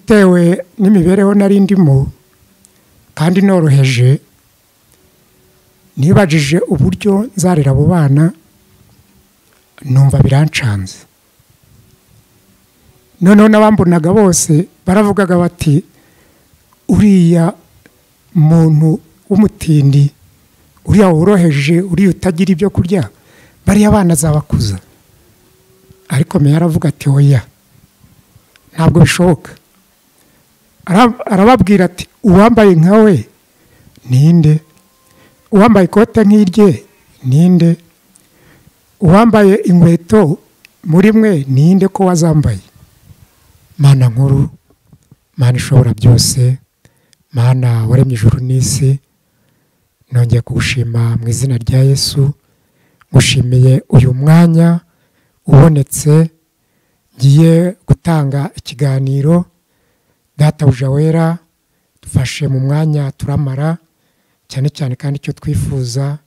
Bitewe n'imibereho nari ndimo kandi noroheje, nibajije uburyo nzarera abo bana, numva birancanze. Noneho n'abambonaga bose baravugaga bati uriya muntu w'umutindi, uriya woroheje, uriya utagira ibyo kurya, bariya bana azabakuza. Ariko meya aravuga ati oya, ntabwo bishoboka. Arababwira ati uwambaye nkawe ninde? Uwambaye ikote nk'irye ninde? Uwambaye inkweto muri mwe ninde ko wazambaye? Mana nkuru, Mana ishobora byose, Mana waremye ijuru n'isi, nongeye kugushima mu izina rya Yesu. Ngushimiye uyu mwanya ubonetse ngiye gutanga ikiganiro. Databuja wera, dufashe mu mwanya turamara, cyane cyane kandi icyo twifuza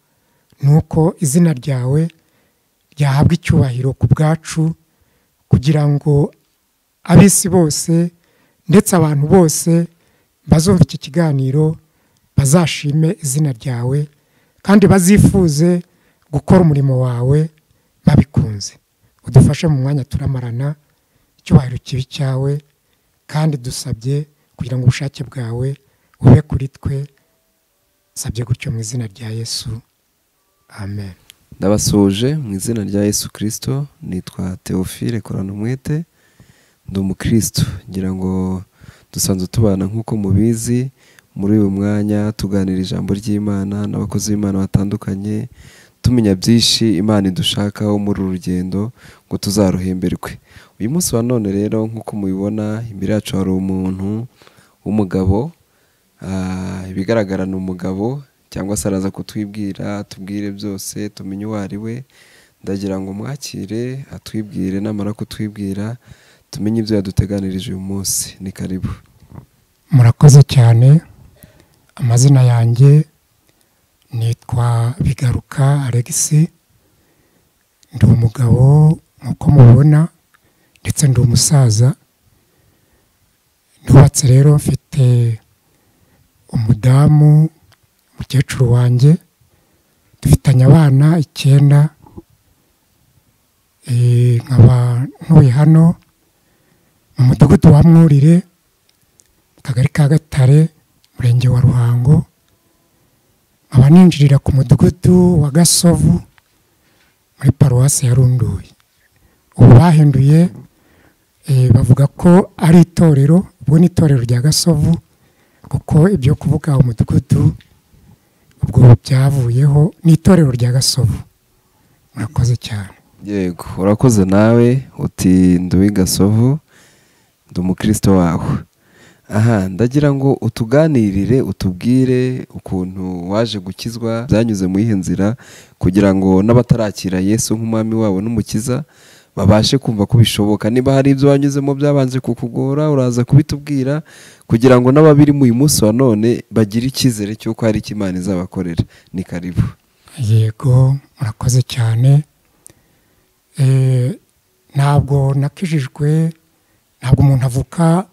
nuko izina ryawe ryahabwa icyubahiro ku bwacu, kugira ngo ab'isi bose ndetse abantu bose bazumva iki kiganiro bazashime izina ryawe kandi bazifuze gukora umurimo wawe babikunze. Udufashe mu mwanya turamarana, icyubahiro kibi cyawe, kandi dusabye kugira ngo ubushake bwawe bube kuri twe. Sabye gutyo mu izina rya Yesu, amen. Ndabasuje mu izina rya Yesu Kristo. Nitwa Theophile Koranumwete, ndi umukristo. Ngira ngo dusanzwe tubana nk'uko mubizi muri uyu mwanya tuganira ijambo ry'Imana n'abakozi b'Imana batandukanye, tumenya byinshi Imana idushakaho muri uru rugendo ngo tuzaruhemberwe. Uyu munsi wa none rero nk'uko mubibona imbere yacu hari umuntu w'umugabo, ibigaragara ni umugabo cyangwa se araza kutwibwira, atubwire byose tumenye uwo ari we. Ndagira ngo mwakire atwibwire, namara kutwibwira tumenye ibyo yaduteganirije uyu munsi. Ni karibu. Murakoze cyane. Amazina yanjye nitwa Bigaruka Alexis, ndi umugabo nk'uko mubibona, ndetse ndi umusaza. Ndubatse rero, mfite umudamu, umukecuru wanjye, dufitanye abana 9. Nkaba ntuye hano mu mudugudu wa Mwurire, mu kagari ka Gatare, murenge wa Ruhango. Nkaba ninjirira ku mudugudu wa Gasovu muri paruwasi ya Runduye. Ubu bahinduye, bavuga ko ari itorero, ubwo ni itorero rya Gasovu, kuko ibyo kuvuga umudugudu ubwo byavuyeho, ni itorero rya Gasovu. Murakoze cyane. Yego, urakoze nawe. Uti ndi Gasovu, ndi umukristo wawe. Aha, ndagira ngo utuganirire, utubwire ukuntu waje gukizwa, byanyuze mu yihe nzira, kugira ngo n'abatarakira Yesu nk'umwami wabo n'umukiza babashe kumva ko bishoboka. Niba hari ibyo wanyuzemo byabanje kukugora, uraza kubitubwira kugira ngo n'ababiri mu uyu munsi wa none bagire icyizere cy'uko hari icyo Imana izabakorera. Ni karibu. Yego, murakoze cyane. Ntabwo nakijijwe, ntabwo umuntu avuka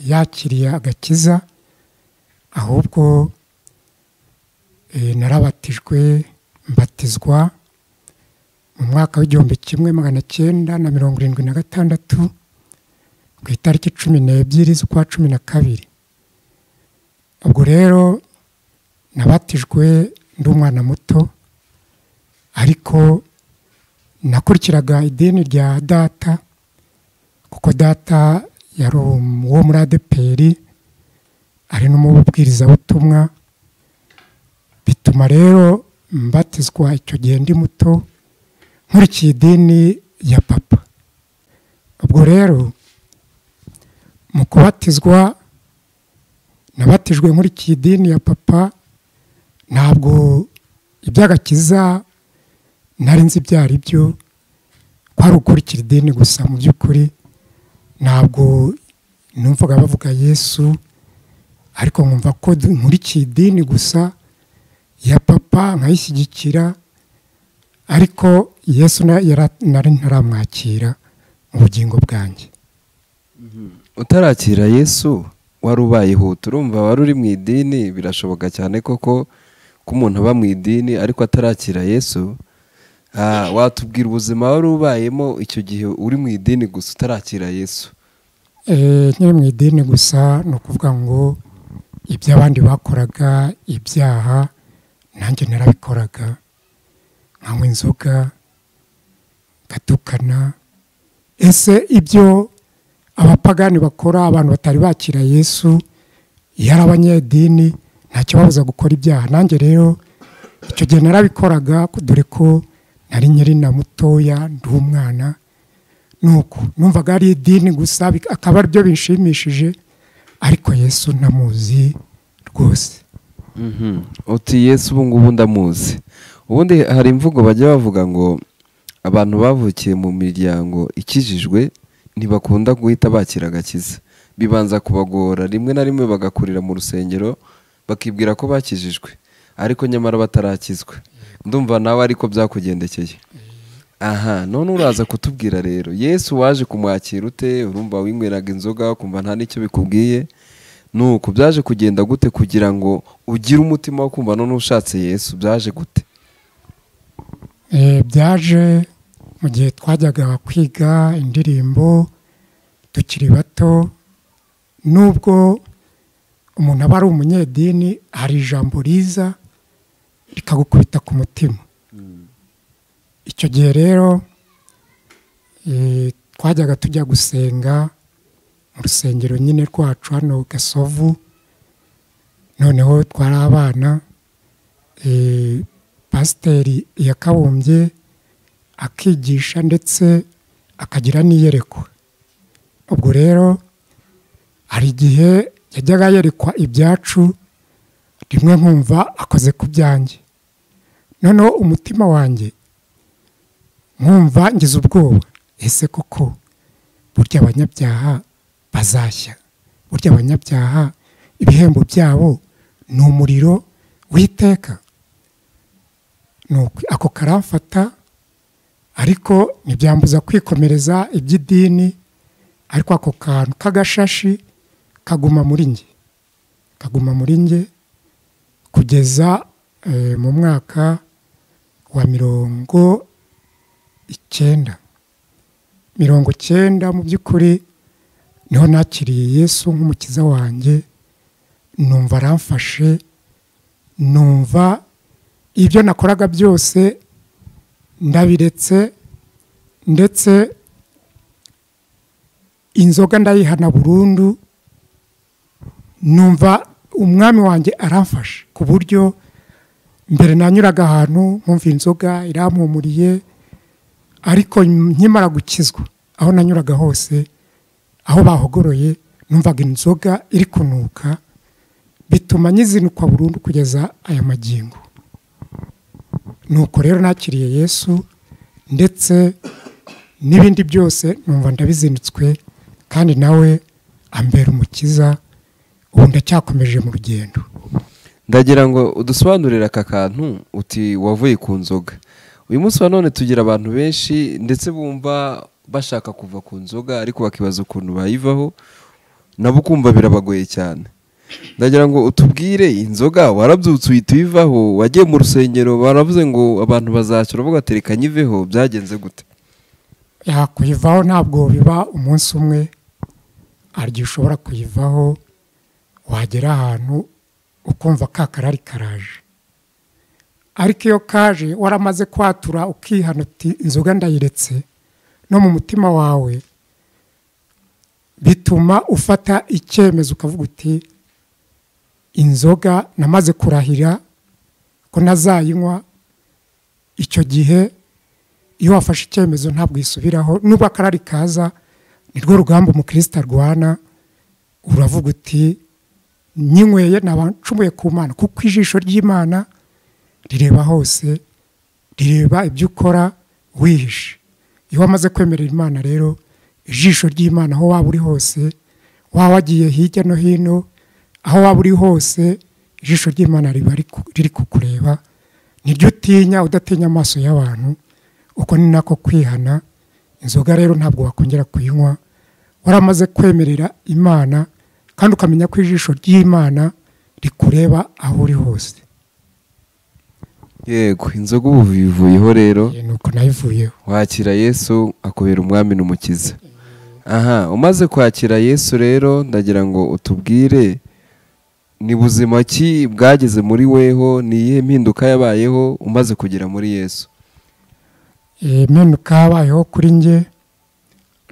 yakiriye agakiza, ahubwo narabatijwe, mbatizwa mu mwaka w'1976 ku itariki 12 z'ukwa 12. Ubwo rero nabatijwe ndi umwana muto, ariko nakurikiraga idini rya data, kuko data yari uwo muri ADEPR, ari n'umubwirizabutumwa. Bituma rero mbatizwa icyo gihe ndi muto, nkurikiye idini ya papa. Ubwo rero mu kubatizwa nabatijwe nkurikiye idini ya papa, ntabwo iby'agakiza nari nzi ibyo ari byo, kwari ukurikira idini gusa. Mu by'ukuri ntabwo numvaga bavuga Yesu, ariko nkumva ko nkurikiye idini gusa ya papa nkayishyigikira, ariko Yesu nari ntaramwakira mu bugingo bwanjye. Utarakira Yesu wari ubayeho, turumva wari uri mu idini, birashoboka cyane koko ko umuntu aba mu idini ariko atarakira Yesu. Watubwira ubuzima wari ubayemo icyo gihe uri mu idini gusa utarakira Yesu? Nkiri mu idini gusa, ni ukuvuga ngo ibyo abandi bakoraga ibyaha nanjye narabikoraga, nkanywa inzoga, ngatukana. Ese ibyo abapagani bakora, abantu batari bakira Yesu, yari abanyedini, ntacyo babuza gukora ibyaha. Nanjye rero icyo gihe narabikoraga, dore ko nari nkiri na mutoya, ndi umwana. Nuko numvaga ari idini gusa, akaba aribyo binshimishije, ariko Yesu ntamuzi rwose. Uti Yesu ubu ngubu ndamuzi. Ubundi hari imvugo bajya bavuga ngo abantu bavukiye mu miryango ikijijwe ntibakunda guhita bakira agakiza, bibanza kubagora, rimwe na rimwe bagakurira mu rusengero bakibwira ko bakijijwe ariko nyamara batarakizwa. Ndumva nawe ariko byakugendekeye. Aha, none uraza kutubwira rero Yesu waje kumwakira ute? Urumva winyweraga inzoga ukumva nta n'icyo bikubwiye, nuko byaje kugenda gute kugira ngo ugire umutima wo kumva none ushatse Yesu? Byaje gute? Byaje mu gihe twajyaga kwiga indirimbo tukiri bato. Nubwo umuntu aba ari umunyedini, hari ijambo riza rikagukubita ku mutima. Icyo gihe rero twajyaga tujya gusenga mu rusengero nyine rwacu hano Gasovu. Noneho twari abana, pasiteri yakabumbye akigisha ndetse akagira n'iyerekwa. Ubwo rero hari igihe yajyaga yerekwa ibyacu, rimwe nkumva akoze ku byanjye, noneho umutima wanjye nkumva ngize ubwoba, ese koko burya abanyabyaha bazashya, burya abanyabyaha ibihembo byabo ni umuriro w'iteka. Ako karamfata, ariko ntibyambuza kwikomereza iby'idini, ariko ako kantu k'agashashi kaguma muri njye, kaguma muri njye kugeza mu mwaka wa 90. 90 mu by'ukuri niho nakiriye Yesu nk'umukiza wanjye, numva aramfashe, numva ibyo nakoraga byose ndabiretse, ndetse inzoga ndayihana burundu. Numva umwami wanjye aramfashe, ku buryo mbere nanyuraga ahantu nkumva inzoga irampumuriye, ariko nkimara gukizwa aho nanyuraga hose, aho bahogoroye, numvaga inzoga iri kunuka, bituma nyizinukwa burundu kugeza aya magingo. Nuko rero nakiriye Yesu, ndetse n'ibindi byose numva ndabizinutswe, kandi nawe ambera umukiza. Ubu ndacyakomeje mu rugendo. Ndagira ngo udusobanurire aka kantu uti wavuye ku nzoga. Uyu munsi wa none tugira abantu benshi ndetse bumva bashaka kuva ku nzoga ariko bakibaza ukuntu bayivaho, nabo kumva birabagoye cyane. Ndagira ngo utubwire, inzoga warabyutse uhita uyivaho, wagiye mu rusengero baravuze ngo abantu bazacura bavuga ati reka nyiveho, byagenze gute? Kuyivaho ntabwo biba umunsi umwe, hari igihe ushobora kuyivaho wagera ahantu ukumva ka karari karaje, ariko iyo kaje waramaze kwatura ukihana uti inzoga ndayiretse, no mu mutima wawe bituma ufata icyemezo ukavuga uti inzoga namaze kurahira ko ntazayinywa. Icyo gihe iyo wafashe icyemezo ntabwo isubiraho, nubwo akarari kaza, nirwo rugamba umukristo arwana. Uravuga uti nyinyweye naba ncumuye ku Mana, kuko ijisho ry'Imana rireba hose, rireba ibyo ukora wihishe. Iyo wamaze kwemerera Imana rero, ijisho ry'Imana aho waba uri hose, waba wagiye hirya no hino, aho waba uri hose, ijisho ry'Imana riba riri kukureba. Niryo utinya, udatinya amaso y'abantu. Uko ni nako kwihana. Inzoga rero ntabwo wakongera kuyinywa, Waramaze kwemerera Imana kandi ukamenya ko ijisho ry'Imana rikureba aho uri hose. Yego, inzoga ubu bivuyeho rero. Nuko nayivuyeho. Wakira Yesu akubera umwami n'umukiza. Aha, umaze kwakira Yesu rero ndagira ngo utubwire ni buzima ki bwageze muri weho, ni iyihe mpinduka yabayeho umaze kugera muri Yesu? Impinduka yabayeho kuri njye,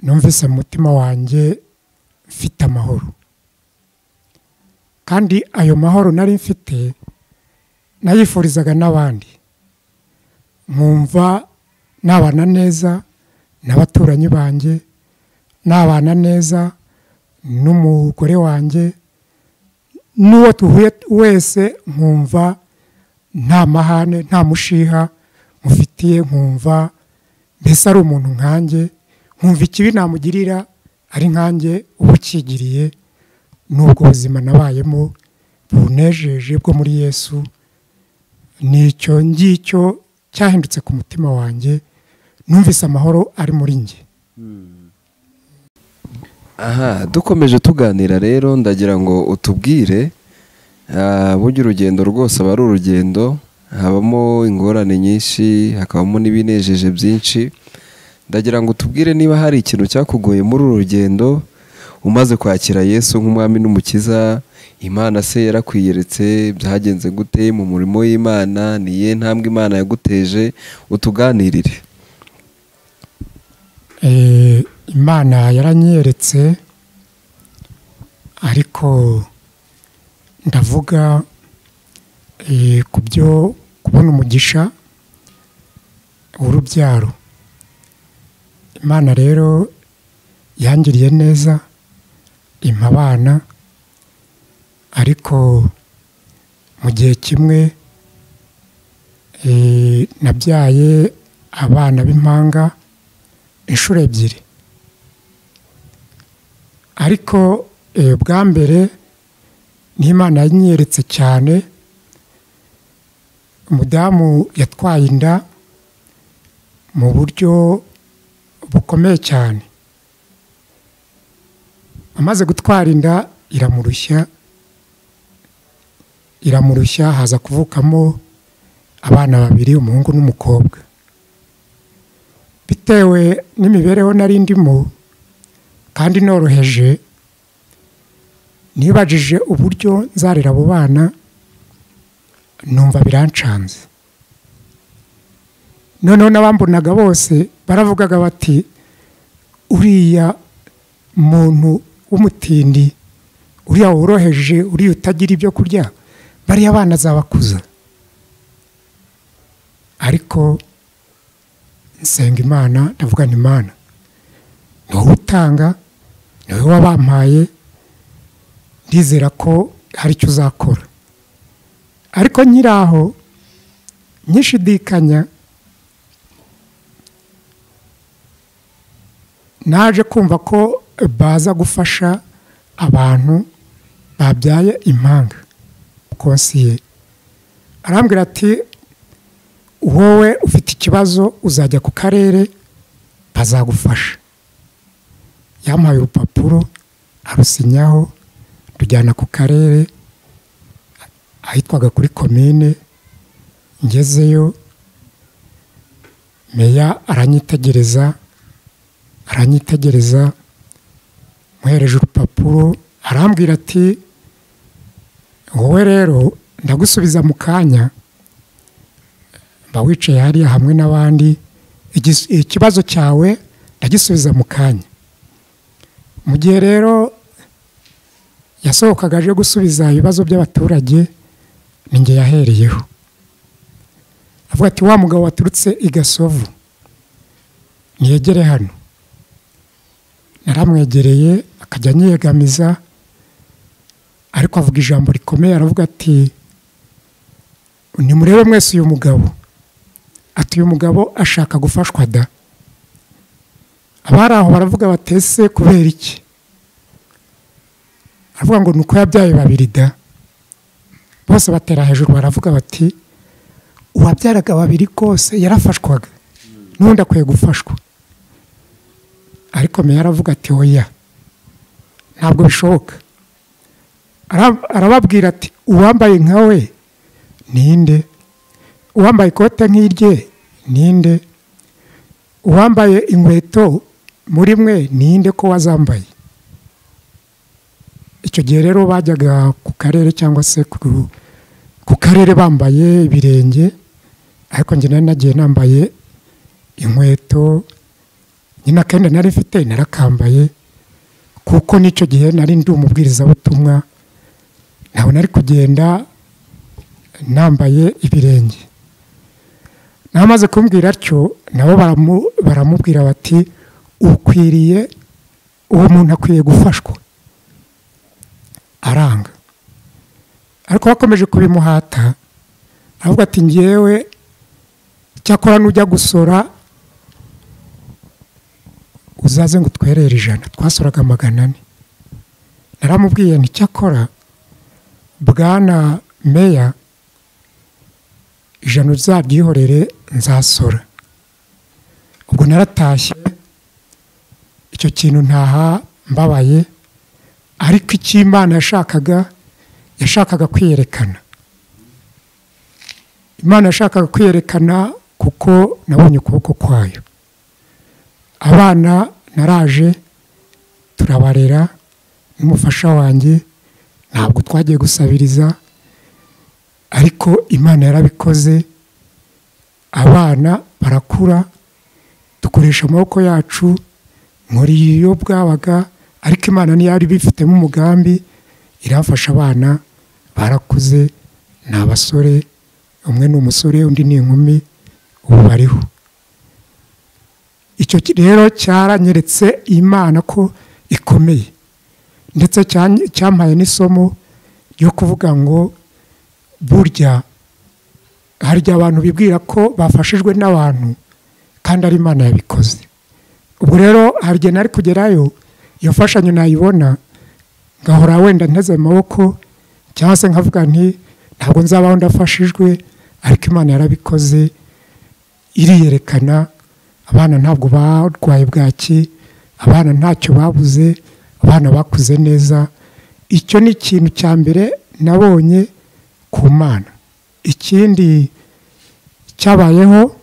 numvise mu mutima wanjye mfite amahoro. Kandi ayo mahoro nari mfite nayifurizaga n'abandi. Nkumva nabana neza n'abaturanyi banjye, nabana neza n'umugore wanjye, n'uwo duhuye wese nkumva nta mahane, nta mushiha mufitiye, nkumva mbese ari umuntu nkanjye, nkumva ikibi namugirira ari nkanjye uba ukigiriye. N'ubwo buzima nabayemo bunejeje bwo muri Yesu, nicyo ngicyo cyahindutse ku mutima wanjye, numvise amahoro ari muri njye. Aha, dukomeje tuganira rero ndagira ngo utubwire, burya urugendo rwose aba ari urugendo, habamo ingorane nyinshi, hakabamo n'ibinejeje byinshi. Ndagira ngo utubwire niba hari ikintu cyakugoye muri uru rugendo umaze kwakira Yesu nk'umwami n'umukiza. Imana se yarakwiyeretse, byagenze gute mu murimo w'Imana, ni iyihe ntambwe Imana yaguteje? Utuganirire. Imana yaranyeretse, ariko ndavuga ku byo kubona umugisha w'urubyaro. Imana rero yangiriye neza impa abana, ariko mu gihe kimwe nabyaye abana b'impanga inshuro ebyiri. Ariko bwa mbere n'Imana yanyeretse cyane, umudamu yatwaye inda mu buryo bukomeye cyane. Amaze gutwara inda iramurushya, haza kuvukamo abana babiri, umuhungu n'umukobwa. Bitewe n'imibereho nari ndimo kandi noroheje, nibajije uburyo nzarera abo bana, numva birancanze. Noneho n'abambonaga bose baravugaga bati uriya muntu w'umutindi, uriya woroheje, uriya utagira ibyo kurya, bariya bana azabakuza. Ariko nsenga Imana, ndavuga nti Imana ni wowe utanga, ni wowe wabampaye, ndizera ko hari icyo uzakora. Ariko nkiraho nkishidikanya, naje kumva ko baza gufasha abantu babyaye impanga. Konsiye arambwira ati wowe ufite ikibazo uzajya ku karere bazagufasha. Yampaye urupapuro arusinyaho, tujyana ku karere ahitwaga kuri komine. Ngezeyo meya aranyitegereza, muhereje urupapuro, arambwira ati wowe rero ndagusubiza mu kanya, mba wicaye hariya hamwe n'abandi, ikibazo cyawe ndagisubiza mu kanya. Mu gihe rero yasohokaga aje gusubiza ibibazo by'abaturage, ninjye yahereyeho. Avuga ati wa mugabo waturutse i Gasovu niyegere hano. Naramwegereye akajya anyegamiza, ariko avuga ijambo rikomeye, aravuga ati nimurebe mwese uyu mugabo, ati uyu mugabo ashaka gufashwa da. Abari aho baravuga batese kubera iki? Aravuga ngo nuko yabyaye babiri da. Bose batera hejuru baravuga bati uwabyaraga babiri kose yarafashwaga, n'undi akwiye gufashwa. Ariko meya aravuga ati oya, Ntabwo bishoboka. Arababwira ati uwambaye nkawe ninde? Uwambaye ikote nk'irye ninde? Uwambaye inkweto muri mwe ninde ko wazambaye? Icyo gihe rero bajyaga ku karere cyangwa se ku karere bambaye ibirenge, ariko njye nari nagiye nambaye inkweto, nyine akenda nari mfite narakambaye, kuko n'icyo gihe nari ndi umubwirizabutumwa, ntabwo nari kugenda nambaye ibirenge. Namaze kumbwira atyo, nabo baramubwira bati ukwiriye, uwo muntu akwiye gufashwa. Aranga. Ariko bakomeje kubimuhata, avuga ati ngewe cyakora nujya gusora uzaze ngo utwerere 100, twasoraga 400. Naramubwiye nti cyakora bwana meya 100 uzabyihorere nzasora. Ubwo naratashye icyo kintu ntaha mbabaye, ariko icyo Imana yashakaga kwiyerekana. Imana yashakaga kwiyerekana kuko nabonye ukuboko kwayo. Abana naraje turabarera n'umufasha wanjye, ntabwo twagiye gusabiriza, ariko Imana yarabikoze. Abana barakura, dukoresha amaboko yacu muri iyo bwabaga, ariko Imana ntiyari bifitemo umugambi, irafasha. Abana barakuze, ni abasore, umwe ni umusore undi ni inkumi, ubu bariho. Icyo rero cyaranyeretse Imana ko ikomeye, ndetse cyampaye n'isomo ryo kuvuga ngo burya hari igihe abantu bibwira ko bafashijwe n'abantu kandi ari Imana yabikoze. Ubwo rero hari igihe nari kugerayo iyo mfashanyo nayibona ngahora wenda nteze amaboko, cyangwa se nkavuga nti ntabwo nzabaho ndafashijwe, ariko Imana yarabikoze iriyerekana. Abana ntabwo barwaye bwaki, abana ntacyo babuze, abana bakuze neza. Icyo ni ikintu cya mbere nabonye ku Mana. Ikindi cyabayeho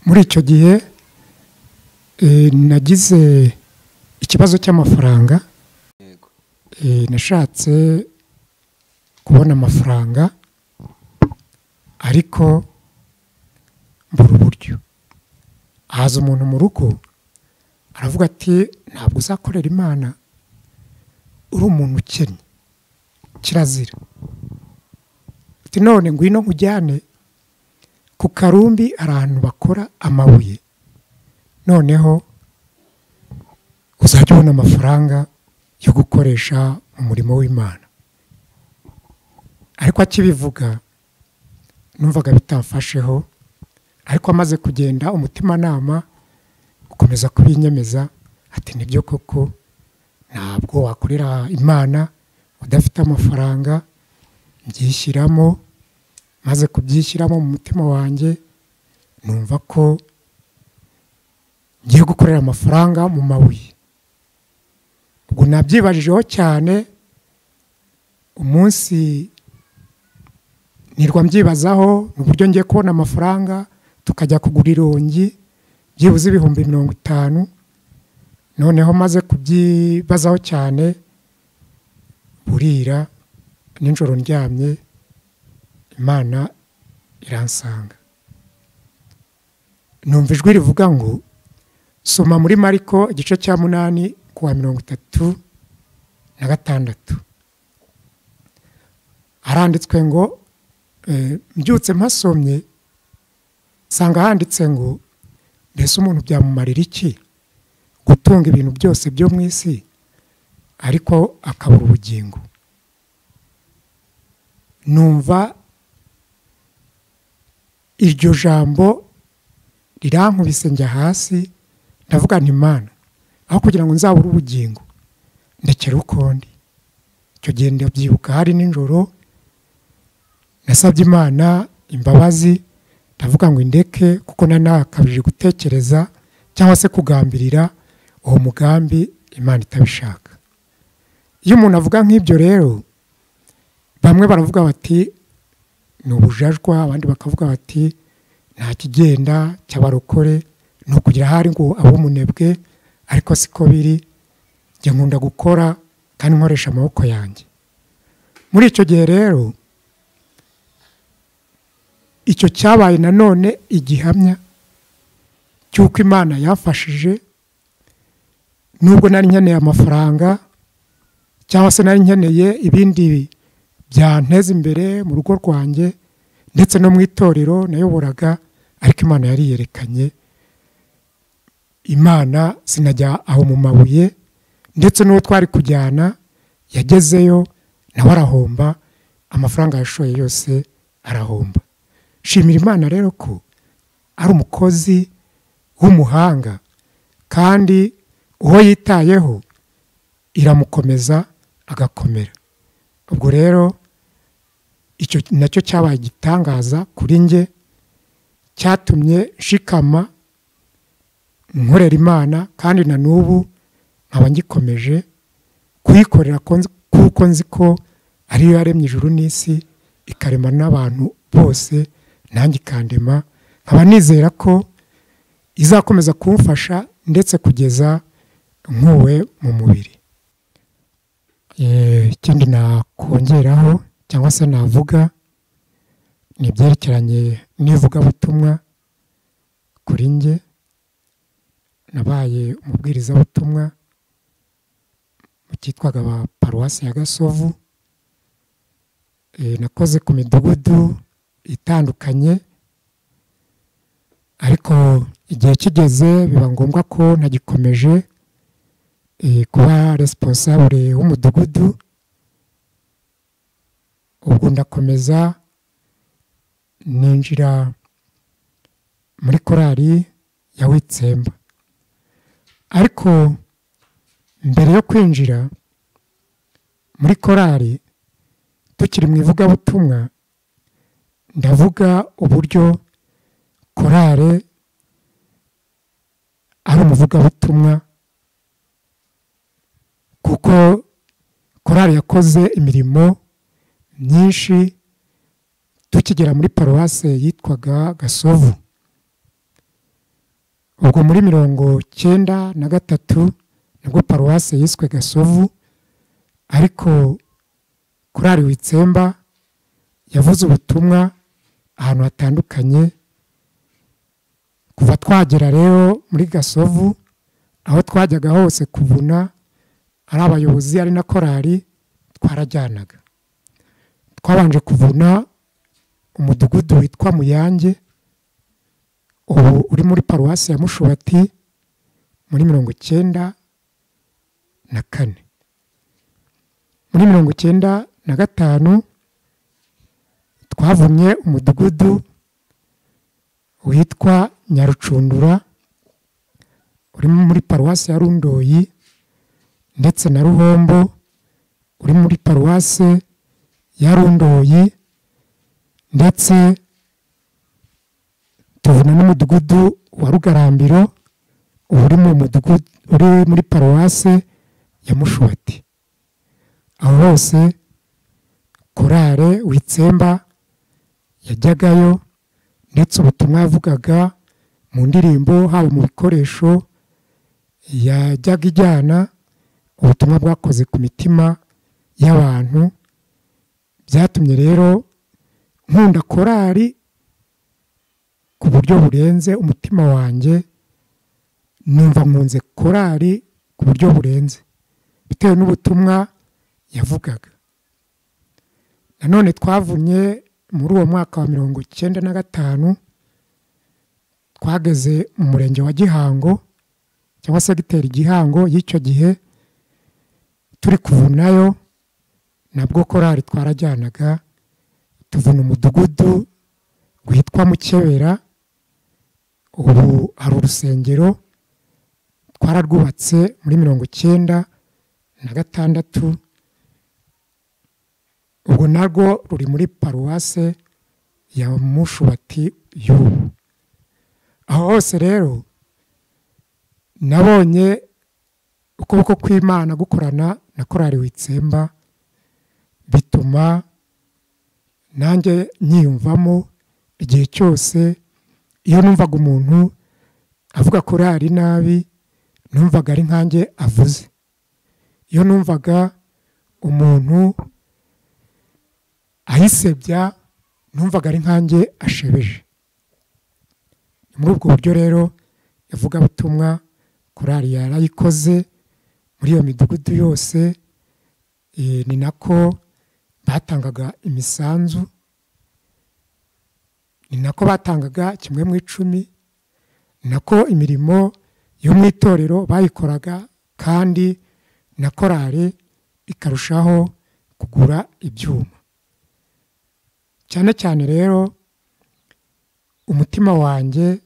muri icyo gihe, nagize ikibazo cy'amafaranga. Nashatse kubona amafaranga ariko mbura uburyo. Haza umuntu mu rugo aravuga ati ntabwo uzakorera Imana uri umuntu ukennye, kirazira. Ati none ngwino nkujyane ku Karumbi, ahantu bakora amabuye, noneho uzajya ubona amafaranga yo gukoresha mu murimo w'Imana. Ariko akibivuga numvaga bitamfasheho, ariko amaze kugenda umutimanama ukomeza kubinyemeza, ati nibyo koko ntabwo wakorera Imana udafite amafaranga. Mbyishyiramo, maze kubyishyiramo mu mutima wanjye numva ko ngiye gukorera amafaranga mu mabuye. Ubwo nabyibajijeho cyane, umunsi nirwa mbyibazaho uburyo ngiye kubona amafaranga, tukajya kugura irongi byibuze 50,000. Noneho maze kubyibazaho cyane, burira nijoro ndyamye Imana iransanga. Numva ijwi rivuga ngo soma muri Mariko igice cya 8 kuwa 36. Haranditswe ngo mbyutse mpasomye sanga handitse ngo mbese umuntu byamumarira iki gutunga ibintu byose byo mu isi ariko akabura ubugingo. Numva iryo jambo rirankubise njya hasi, ndavuga nti Mana, aho kugira ngo nzabure ubugingo ndekera uko ndi. Icyo gihe ndabyibuka hari nijoro, nasabye Imana imbabazi, ndavuga ngo indeke kuko nanakabije gutekereza cyangwa se kugambirira uwo mugambi Imana itabishaka. Iyo umuntu avuga nk'ibyo rero, bamwe baravuga bati ni ubujajwa, abandi bakavuga bati nta kigenda cy'abarokore, ni ukugira ahari ngo abe umunebwe, ariko siko biri. Njye nkunda gukora kandi nkoresha amaboko yanjye. Muri icyo gihe rero, icyo cyabaye nanone igihamya cy'uko Imana yafashije, nubwo nari nkeneye amafaranga cyangwa se nari nkeneye ibindi byanteza imbere mu rugo rwanjye ndetse no mu itorero nayoboraga, ariko Imana yariyerekanye. Imana sinajya aho mu mabuye, ndetse n'uwo twari kujyana yagezeyo nawe arahomba, amafaranga yashoye yose arahomba. Shimira Imana rero ko ari umukozi w'umuhanga, kandi uwo yitayeho iramukomeza agakomera. Ubwo rero icyo nacyo cyabaye igitangaza kuri njye, cyatumye nshikama nkorera Imana, kandi na n'ubu nkaba ngikomeje kuyikorera, kuko nzi ko ariyo yaremye ijuru n'isi, ikarema n'abantu bose, nanjye ikandema. Nkaba nizera ko izakomeza kumfasha ndetse kugeza nkuwe mu mubiri. Ikindi nakongeraho cyangwa se navuga ni ibyerekeranye n'ivugabutumwa. Kuri njye nabaye umubwirizabutumwa mu cyitwaga paruwasi ya Gasovu. Nakoze ku midugudu itandukanye, ariko igihe kigeze biba ngombwa ko nagikomeje kuba responsable w'umudugudu. Ubwo ndakomeza ninjira muri korali ya Witsemba. Ariko mbere yo kwinjira muri korali, tukiri mu ivugabutumwa, ndavuga uburyo korale ari umuvugabutumwa, kuko korali yakoze imirimo myinshi tukigera muri paruwase yitwaga Gasovu. Ubwo muri 93 nibwo paruwase yiswe Gasovu, ariko korali Witsemba yavuze ubutumwa ahantu hatandukanye. Kuva twagera rero muri Gasovu, aho twajyaga hose kuvuna, ari abayobozi ari na korali, twarajyanaga. Twabanje kuvuna umudugudu witwa Muyange, ubu uri muri paruwasi ya Mushubati, muri 94. Muri 95 twavunye umudugudu witwa Nyarucundura, uri muri paruwasi ya Rundoyi, ndetse na Ruhombo uri muri paruwasi ya Rundoyi, ndetse tuvuna n'umudugudu wa Rugarambiro uri mu mudugudu uri muri paruwasi ya Mushubati. Aho hose korale Witsemba yajyagayo, ndetse ubutumwa yavugaga mu ndirimbo, haba mu bikoresho yajyaga ijyana, ubutumwa bwakoze ku mitima y'abantu. Byatumye rero nkunda korali ku buryo burenze umutima wanjye, numva nkunze korali ku buryo burenze bitewe n'ubutumwa yavugaga. Nanone twavunye muri uwo mwaka wa 95, twageze mu murenge wa Gihango cyangwa se segiteri Gihango y'icyo gihe, turi kuvunayo nabwo korali twarajyanaga, tuvuna umudugudu witwa Mukebera. Ubu hari urusengero twararwubatse muri 96, ubwo narwo ruri muri paruwase ya Mushubati y'ubu. Aho hose rero nabonye ukuboko kw'Imana gukorana na korali Witsemba, bituma nanjye nyiyumvamo. Igihe cyose iyo numvaga umuntu avuga korali nabi, numvaga ari nkanjye avuze. Iyo numvaga umuntu ayisebya, numvaga ari nkanjye ashebeje. Muri ubwo buryo rero ivugabutumwa korali yarayikoze muri iyo midugudu yose. Ni nako batangaga imisanzu, ni nako batangaga 1/10, ni nako imirimo yo mu itorero bayikoraga, kandi na korali ikarushaho kugura ibyuma. Cyane cyane rero umutima wanjye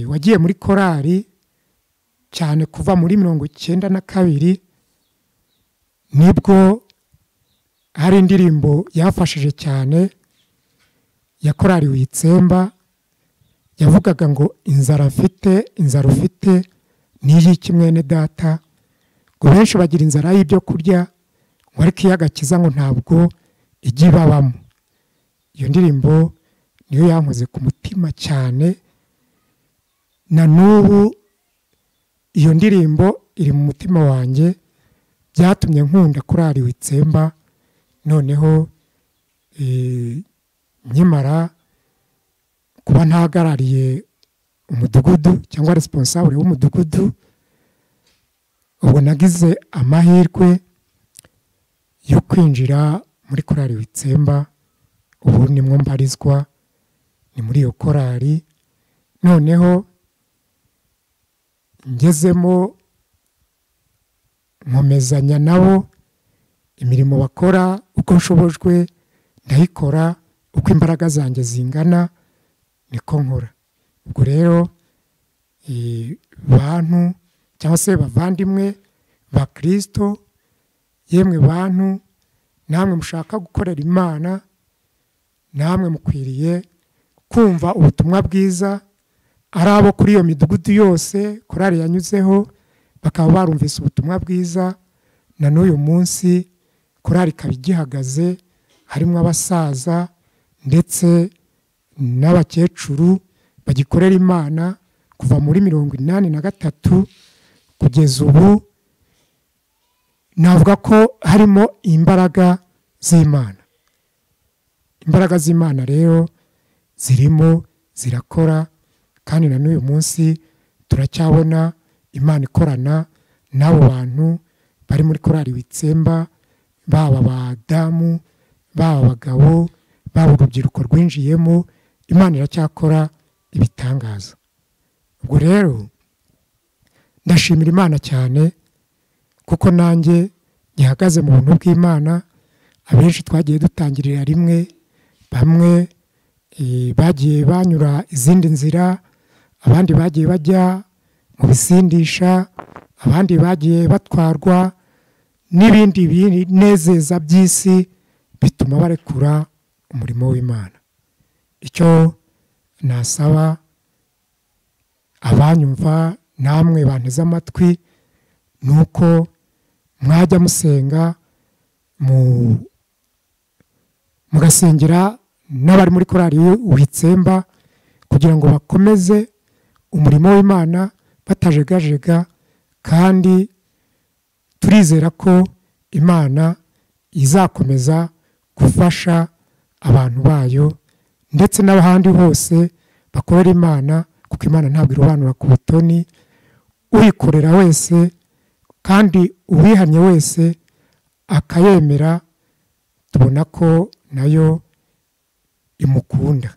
wagiye muri korali cyane kuva muri 92, nibwo hari indirimbo yafashije cyane ya korali Witsemba, yavugaga ngo inzara mfite, inzara ufite n'iyiki mwene data, ngo benshi bagira inzara y'ibyo kurya, ngo ariko iyo agakiza ngo ntabwo ijya ibabamo. Iyo ndirimbo niyo yankoze ku mutima cyane, na n'ubu iyo ndirimbo iri mu mutima wanjye, byatumye nkunda korali Witsemba. Noneho nkimara kuba ntahagarariye umudugudu cyangwa responsable w'umudugudu, ubwo nagize amahirwe yo kwinjira muri korali Witsemba, ubu nimwo mbarizwa, ni muri iyo korali. Noneho ngezemo nkomezanya nabo imirimo bakora, uko nshobojwe ndayikora, uko imbaraga zanjye zingana niko nkora. Ubwo rero bantu cyangwa se bavandimwe ba Kristo, yemwe bantu namwe mushaka gukorera Imana, namwe mukwiriye kumva ubutumwa bwiza. Ari abo kuri iyo midugudu yose korali yanyuzeho bakaba barumvise ubutumwa bwiza, na n'uyu munsi korali ikaba igihagaze, harimo abasaza ndetse n'abakecuru bagikorera Imana kuva muri 83 kugeza ubu. Navuga ko harimo imbaraga z'Imana. Imbaraga z'Imana rero zirimo zirakora, kandi na n'uyu munsi turacyabona Imana ikorana n'abo bantu bari muri korali Witsemba, baba abadamu, baba abagabo, baba urubyiruko rwinjiyemo, Imana iracyakora ibitangaza. Ubwo rero ndashimira Imana cyane, kuko nanjye gihagaze mu buntu bw'Imana. Abenshi twagiye dutangirira rimwe, bamwe bagiye banyura izindi nzira, abandi bagiye bajya mu bisindisha, abandi bagiye batwarwa n'ibindi binezeza by'isi, bituma barekura umurimo w'Imana. Icyo nasaba abanyumva namwe banteze amatwi, nuko mwajya musenga, mugasengera n'abari muri korali Witsemba, kugira ngo bakomeze umurimo w'Imana batajegajega, kandi turizera ko Imana izakomeza gufasha abantu bayo ndetse n'abahandi hose bakorera Imana, kuko Imana ntabwo irobanura ku butoni. Uyikorera wese kandi uwihannye wese akayemera, tubona ko nayo imukunda.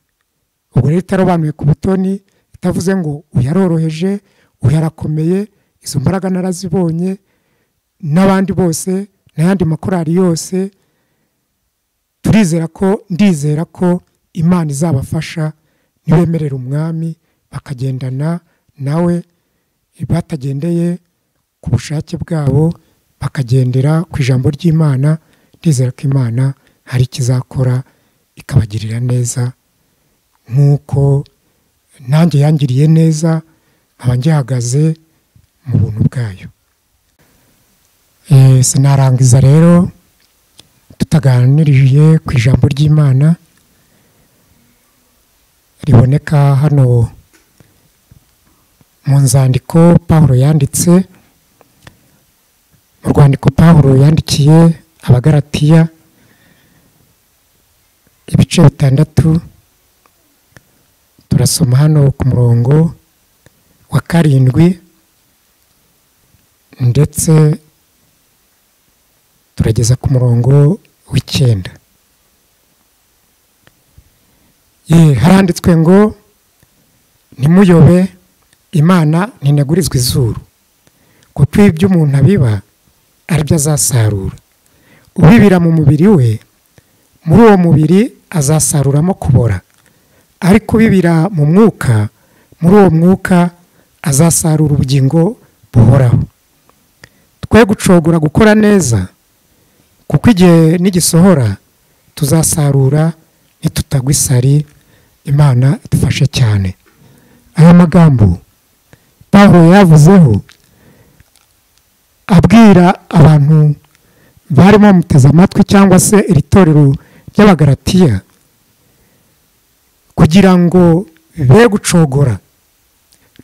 Ubwo rero itarobanuye ku butoni, itavuze ngo uyaroroheje, uyarakomeye, izo mbaraga narazibonye, n'abandi bose n'ayandi makorali yose, turizera ko, ndizera ko Imana izabafasha nibemerera umwami bakagendana nawe, batagendeye ku bushake bwabo, bakagendera ku ijambo ry'Imana. Ndizera ko Imana hari ikizakora ikabagirira neza, nk'uko nanjye yangiriye neza, nkaba ngihagaze mu buntu bwayo. Sinarangiza rero tutaganiriye ku ijambo ry'Imana riboneka hano mu nzandiko Pawulo yanditse, mu rwandiko Pawulo yandikiye Abagalatiya ibice 6, turasoma hano ku murongo wa 7 ndetse turageza ku murongo w'9. Haranditswe ngo ntimuyobe, Imana ntinegurizwa izuru, kuko ibyo umuntu abiba aribyo azasarura. Ubibira mu mubiri we, muri uwo mubiri azasaruramo kubora, ariko ubibira mu mwuka, muri uwo mwuka azasarura ubugingo buhoraho. Twe gucogora gukora neza, kuko igihe nigisohora tuzasarura nitutagwa isari. Imana idufashe cyane. Aya magambo Pawulo yavuzeho abwira abantu barimo bamuteze amatwi, cyangwa se iri torero ry'Abagalatiya, kugira ngo be gucogora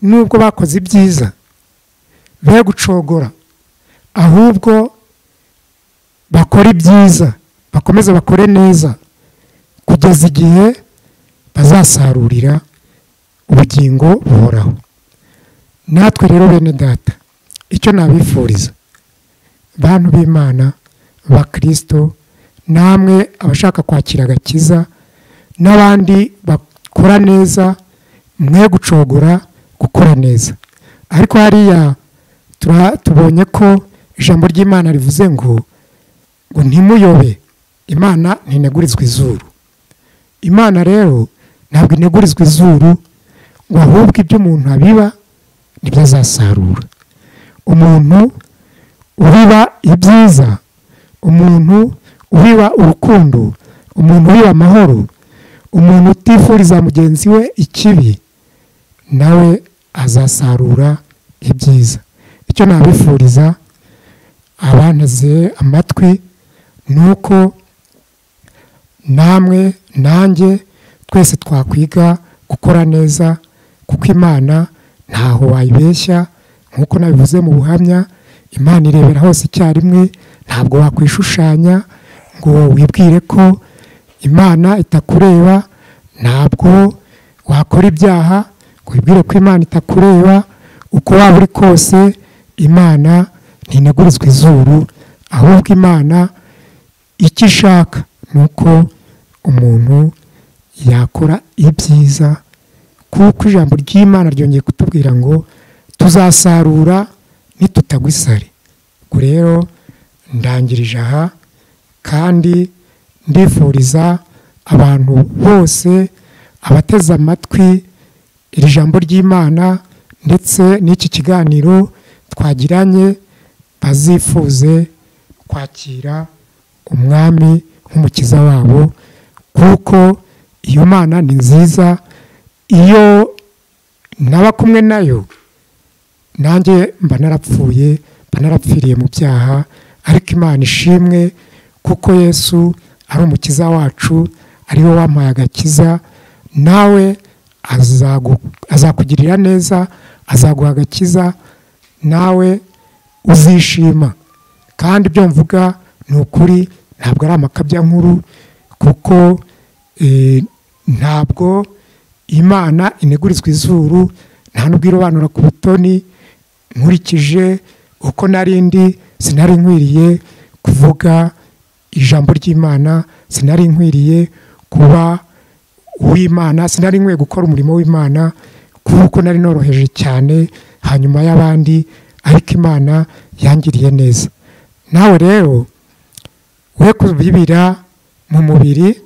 nubwo bakoze ibyiza, be gucogora ahubwo bakora ibyiza, bakomeze bakore neza kugeza igihe bazasarurira ubugingo buhoraho. Natwe rero bene data, icyo nabifuriza bantu b'Imana ba Kristo, namwe abashaka kwakira agakiza n'abandi bakora neza, mwe gucogora gukora neza. Ariko hariya tubonye ko ijambo ry'Imana rivuze ngo ntimuyobe, Imana ntinegurizwa izuru. Imana rero ntabwo inegurizwa izuru, ngo ahubwo ibyo umuntu abiba nibyo azasarura. Umuntu ubiba ibyiza, umuntu ubiba urukundo, umuntu ubiba amahoro, umuntu utifuriza mugenzi we ikibi, nawe azasarura ibyiza. Icyo nabifuriza abanteze amatwi nuko namwe nanjye twese twakwiga gukora neza, kuko Imana ntaho wayibeshya. Nkuko nabivuze mu buhamya, Imana irebera hose icyarimwe, ntabwo wakwishushanya ngo wibwire ko Imana itakureba, ntabwo wakora ibyaha ngo wibwire ko Imana itakureba. Uko waba uri kose, Imana ntinegurizwa izuru, ahubwo Imana icyo ishaka nuko umuntu yakora ibyiza, kuko ijambo ry'Imana ryongeye kutubwira ngo tuzasarura nitutagwa isari. Ubwo rero ndangirije aha, kandi ndifuriza abantu bose abateze amatwi iri jambo ry'Imana ndetse n'iki kiganiro twagiranye, bazifuze kwakira Umwami nk'umukiza wabo, kuko iyo Mana ni nziza. Iyo naba kumwe nayo nanjye mba narapfuye, mba narapfiriye mu byaha, ariko Imana ishimwe kuko Yesu ari umukiza wacu, ari we wampaye agakiza. Nawe azakugirira neza, azaguha agakiza, nawe uzishima. Kandi ibyo mvuga ni ukuri, ntabwo ari amakabya nkuru, kuko ntabwo Imana inegurizwa izuru, nta nubwo irobanura ku butoni. Nkurikije uko narindi, sinari nkwiriye kuvuga ijambo ry'Imana, sinari nkwiriye kuba uw'Imana, sinari nkwiye gukora umurimo w'Imana, kuko nari noroheje cyane hanyuma y'abandi, ariko Imana yangiriye neza. Nawe rero we kubibira mu mubiri,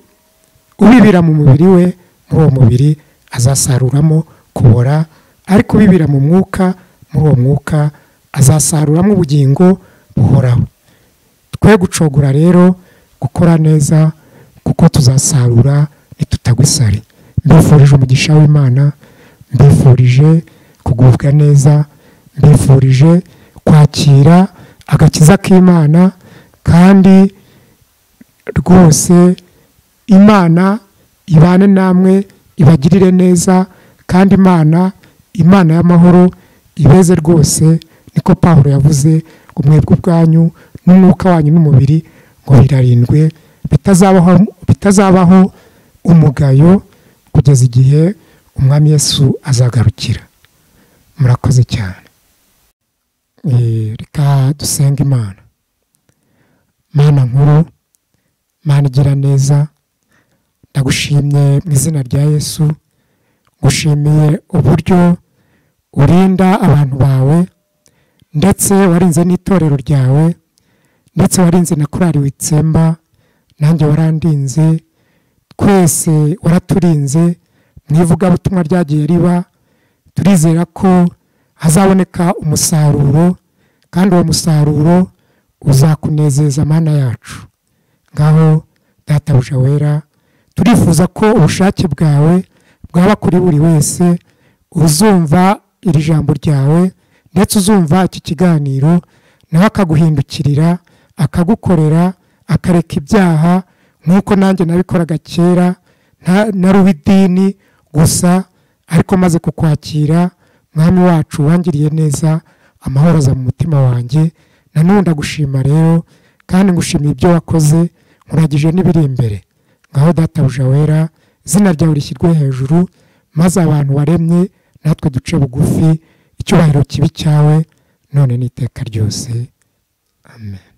ubibira mu mubiri we, muri uwo mubiri azasaruramo kubora, ariko ubibira mu mwuka, muri uwo mwuka azasaruramo ubugingo buhoraho. Twe gucogora rero gukora neza, kuko tuzasarura nitutagwa isari. Mbifurije umugisha w'Imana, mbifurije kugubwa neza, mbifurije kwakira agakiza k'Imana, kandi rwose Imana ibane namwe, ibagirire neza, kandi Imana y'amahoro ibeze rwose. Niko Pawulo yavuze ngo mwebwe ubwanyu n'umwuka wanyu n'umubiri ngo birarindwe, bitazabaho umugayo kugeza igihe Umwami Yesu azagarukira. Murakoze cyane. Reka dusenge Imana. Mana nkuru, Mana igira neza, ndagushimye mu izina rya Yesu, ngushimiye uburyo urinda abantu bawe, ndetse warinze n'itorero ryawe, ndetse warinze na korali Witsemba, nanjye warandinze, twese waraturinze mu ivugabutumwa ryagiye riba. Turizera ko hazaboneka umusaruro, kandi uwo musaruro uzakunezeza Mana yacu. Ngaho Databuja wera, turifuza ko ubushake bwawe bwaba kuri buri wese uzumva iri jambo ryawe, ndetse uzumva iki kiganiro, nawe akaguhindukirira, akagukorera, akareka ibyaha nk'uko nanjye nabikoraga kera, nari uw'idini gusa, ariko maze kukwakira Mwami wacu wangiriye neza, amahoro aza mu mutima wanjye. Nanone ndagushima rero, kandi ngushimiye ibyo wakoze, nkuragije n'ibiri imbere. Ngaho Databuja wera, izina ryawe rishyirwe hejuru, maze abantu waremye natwe duce bugufi, icyubahiro kibi cyawe none n'iteka ryose. Amen.